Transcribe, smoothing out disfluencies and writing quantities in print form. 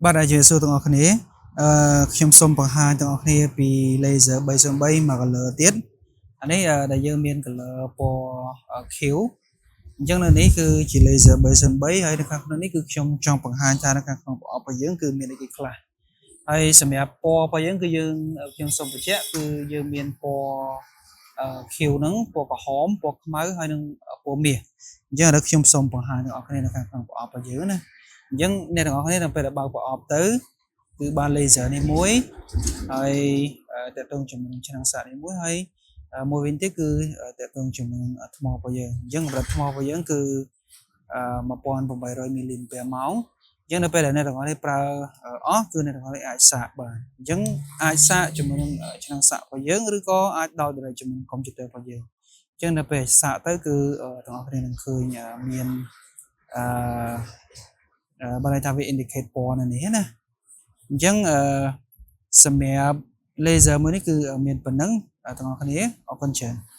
បាទហើយជំរាបសួរទាំងអស់គ្នាអឺខ្ញុំសូមបង្ហាញទាំងអស់គ្នាពី laser 303មួយ color ទៀតអានេះអឺដែលយើងមាន color ពណ៌ខៀវអញ្ចឹងនៅនេះគឺជា laser 303ហើយនៅខាងក្នុងនេះគឺខ្ញុំចង់បង្ហាញថានៅខាងក្នុងប្រអប់របស់យើងគឺមានអីគេខ្លះហើយសម្រាប់ពណ៌របស់យើងគឺយើងខ្ញុំសូមបញ្ជាក់គឺយើងមានពណ៌អឺខៀវហ្នឹងពណ៌ក្រហមពណ៌ខ្មៅហើយនិងពណ៌មាសអញ្ចឹងឥឡូវខ្ញុំសូមបង្ហាញទាំងអស់គ្នានៅខាងក្នុងប្រអប់របស់យើងណាអញ្ចឹងអ្នកទាំងអស់គ្នានៅពេលដែលបើកប្រអប់ទៅគឺបាន laser នេះមួយហើយទាក់ទងជាមួយនឹងឆ្នាំងសាកនេះមួយហើយមួយវិញទៀតគឺទាក់ទងជាមួយនឹងថ្មរបស់យើងអញ្ចឹងកម្រិតថ្មរបស់យើងគឺ1800មីលីអាំពែម៉ោងអញ្ចឹងនៅពេលដែលអ្នកទាំងអស់នេះប្រើអស់គឺអ្នកទាំងអស់នេះអាចសាកបានអញ្ចឹងអាចសាកជាមួយនឹងឆ្នាំងសាករបស់យើងឬក៏អាចដោតទៅជាមួយនឹងកុំព្យូទ័ររបស់យើងអញ្ចឹងនៅពេលសាកទៅគឺទាំងអស់គ្នានឹងឃើញមានអឺបើន័យថាវា indicate ពណ៌នៅនេះណាអញ្ចឹងអឺសម្រាប់ laser មួយនេះគឺមានប៉ុណ្ណឹងទាំងអស់គ្នាអរគុណច្រើន។